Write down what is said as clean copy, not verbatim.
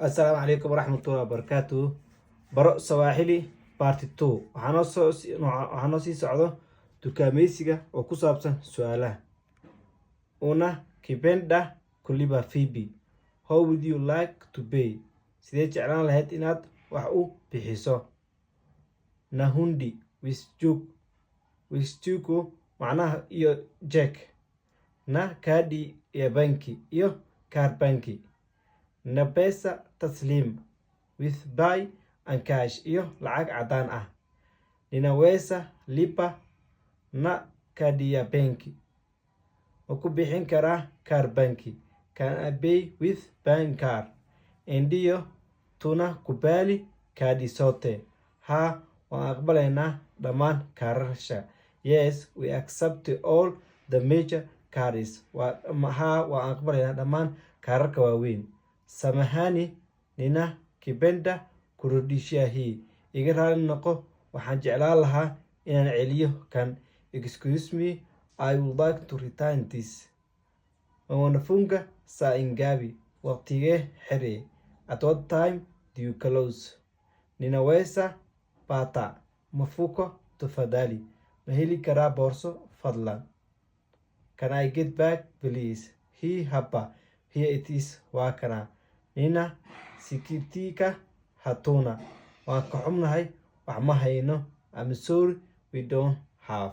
Assalaamu calaykum waraxmatullahi wabarakaatuh. Baro Sawaaxili Part 2. Waxaa noo sii socdo dukaameysiga oo ku saabsan su-aalaha. Ungependa kulipa vipi? How would you like to pay? Sidee jeclaan lahayd inaad wax u bixiso? Na hundi with cheque, macnaha iyo check, na kadi ya benki, iyo kaar banki, na pesa taslim, with buy and cash, iyo lacag cadaan ah. Ninaweza lipa na kadi ya benki? Ma ku bixin karaa kaar banki? Can I pay with bank card? Ndiyo, tunakubali kadi zote. Haa, waan aqbalaynaa dhammaan kaararka. Yes, we accept all the major cards. Haa, waan aqbalaynaa dhammaan kaararka waaweyn. Samahani, ningependa kurudisha hii. Iga raali noqo, waxaan jeclaan lahaa inaan celiyo kan. Excuse me, I would like to return this. Wanafunga saa ngapi? Waqtigee xiree? At what time do you close? Ninaweza pata mfuko, tafadhali? Ma heli karaa boorso, fadlan? Can I get bag, please? Hii hapa. Here it is. Waa kana. Ninasikitika, hatuna. Waan ka xumnahay, wax ma hayno. I'm sorry, we don't have.